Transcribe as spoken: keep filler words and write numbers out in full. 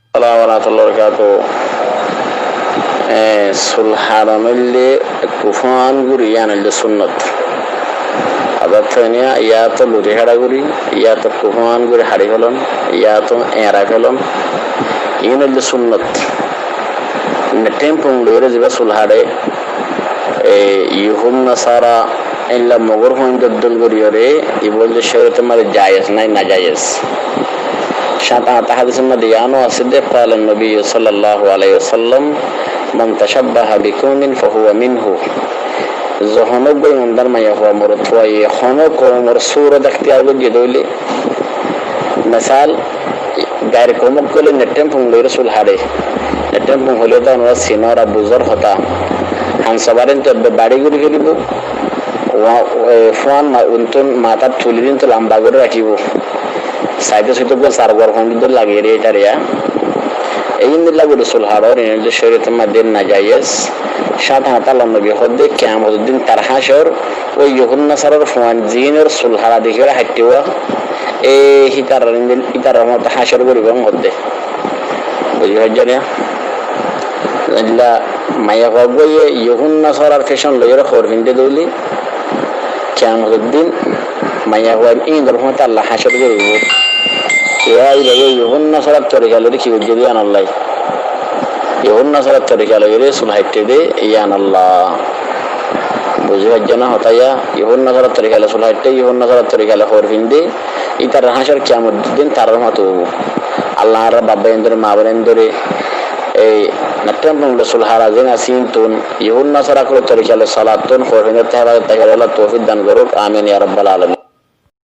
Assalamu alaikum warahmatullahi wabarakatuh. E, sul haron óilde ekku fán gori, yián óilde sunnot. Adat hoiné, yáto luti hára gori, yáto ekku fán gori hári felon, yáto eñra felon. Yián óilde sunnot. Nettem fung loiyóre ziba sul hare, e, Yuhud Nasara, eilla Mogor fuain dóil dóil goriyóre, ibá óilde córiyotor maze jayez nai, najayez. Cáñt añátta hádisor maze yiáno asé de, قال النبي صلى الله عليه وسلم: من تشبه بقوم فهو منهم. Ze honó uggwá imandar maiyafua morotfuaye honó koumor surot ektiyar goijjé de óile, mesal, gair koum ókkole nettem fung loiyóre sul hare. Nettem fung hoile de onora sinor ar buzor hotá. Hansobar íntu ebbe bari gori felibo. Wa-, e, fuan ma-, untun matát tuli dintun lamba gori rakibo. Saide suide gua sar gor fon dor lagiyóre ítare ya. Ei indilla gori sul haror, iín óilde córiyotor maze najayez. Cáñt añátta Allar nobi hoódde, kiyamotor din tar hácor, ói Yuhud Nasarar fuain ziínor sul hara dekíyore háitte wá, e, hítarar indil-, hítarar moto hácor goribó hoódde. Buzi faijjó né? Eilla maiyafua uggwáye Yuhud Nasarar fecon loiyóre hoor findé de óile, kiyamotor din maiyafuain índor fúañti Allah hácor goríbo. Iyá ibáye Yuhud Nasarar torika loiyóre ki goijjé de yián Allah. Yuhud Nasarar torika loiyóre sul háitte de yián Allah. Buzi faijjó né hotá iyá? Yuhud Nasarar torika loi sul háitte, Yuhud Nasarar torika loi hoor findé, ítarar hácor kiyamotor din tarar moto óibo. Allah añárar baf bái indóre, maa bóin indóre, ei nettem fung loi sul hara ziín asé íntun, Yuhud Nasara ókkolor torika loi solattun, hoor findóttun hefazot tákibar Allah toufik dan gorouk. Amin ya rabbal alamin.